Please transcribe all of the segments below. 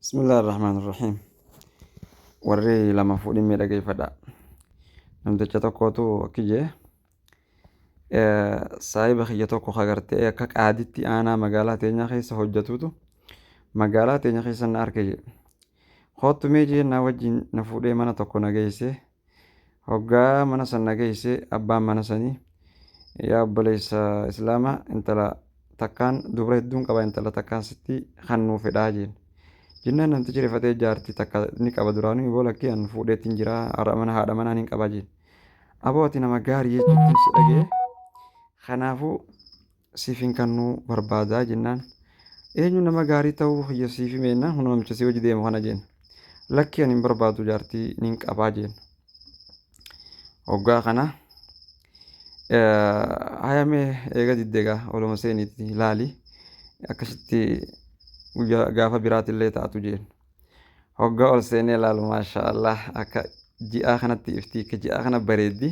Bismillaahi Rahmaani Rahiim. Warri lama fuudhin mee dhageeffadha. Namticha tokkotu akki jee saahiba kiyya tokko kagartee akka qaaditti aanaa magaalaa teenyaa keessa hojjetutu magaalaa teenya keessa na arke jee. Koottu mee jee na wajjin na fuudhee mana tokko na geesse. Hoggaa mana san na geesse abbaan mana sanii yaa obboleessa islaamaa intala takkaan dubra hedduun qaba intala takkaan sitti kannuu fedhaa jeen. Jennaan namtichi rifatee jaartii takka ni qaba duraanuu iboo lakkii an fuudheetiin jira haadha mana haadha manaa nin qaba jeen. Aboo ati nama gaarii jechuutti si dhagee kanaafuu siif hin kannuu barbaadaa jennaan eenyu nama gaarii ta'uu kiyya siif hime jennaan kun namicha si hojii deemu kana jeen. Lakkii ani hin barbaadu jaartii nin qabaa jeen. Hoggaa kana hayamee eega diddeegaa oluma seeniitti laali akkasitti guyyaa gaafa biraatillee taatu jeen. Hoggaa ol seenee laalu maasha Allah akka ji'aa kanatti ifti akka ji'aa kana bareeddi.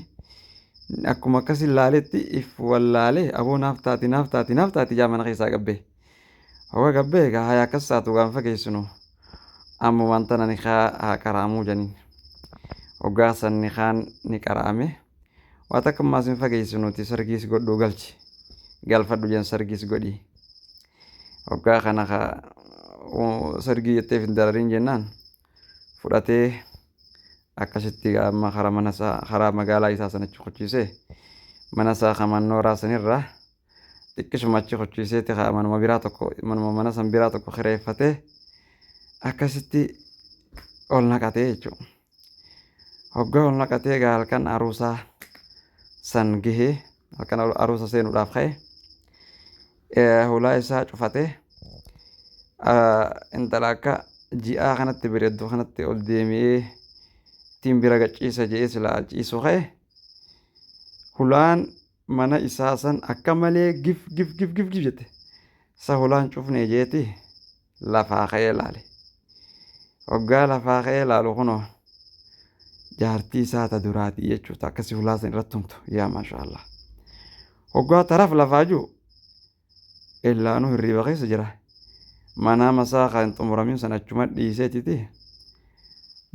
Akkuma akkasi laaletti if wallaalee aboo naaf taati naaf taati naaf taati jaa mana keessaa gabbee. Hoggaa gabbee egaa haya akkas taatu gaan fageessinu ammumaan tana nikaa haa qaraamuu janiin. Hoggaa san nikaan ni qaraame. Waa takka ammaas hin fageessinuti sargiis godhuu galchi. Galfadhu jen sargiis godhi. Hoggaa kana ka sargii jetteef hin dararin jennaan fudhatee akkasitti amma karaa mana isaa karaa magaalaa isaa sana achi kuchiisee mana isaa ka mannooraa sanirraa xiqqishuma achi kuchiiseeti ka manuma biraa tokko manuma mana san biraa tokko kireeffatee akkasitti ol naqatee jechuudha. Hoggaa ol naqatee egaa halkan aruusaa san gahee halkan aruusa seenuudhaaf ka'e hulaa isaa cufatee intala akka ji'aa kanatti bareeddu kanatti ol deemee ittiin bira gachiisa jedhee silaa ciisu ka'e hulaan mana isaa san akka malee gif gif gif gif gif jette sa hulaan cufne jeeti lafaa ka'ee laale. Hoggaa lafaa ka'ee laalu kunoo jaartii isaa ta duraatii jechuudha akkasii hulaa san irratti tumtu yaa maasha Allah. Hoggaa taraf lafaa jiru illaanuu hirriiba keessa jira. Manaa masaa kan xumuramin san achuma dhiiseetiti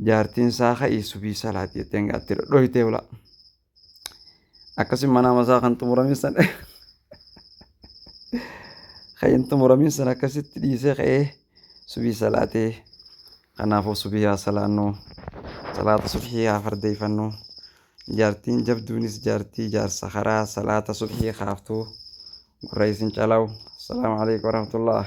jaartiin isaa ka'ii subii salaati jetteen gaatti dhodhoytee hulaa. Akkasi mana masaa kan xumuramin san kan hin xumuramin san akkasitti dhiisee ka'ee subii salaatee. Kanaafuu subii haa salaannu, salaata subhii haa fardeeffannu. Jaartiin jabduunis jaartii jaarsa karaa salaata subhii kaaftu gurra isin calaw. Assalaamu alaikum warahmatullah.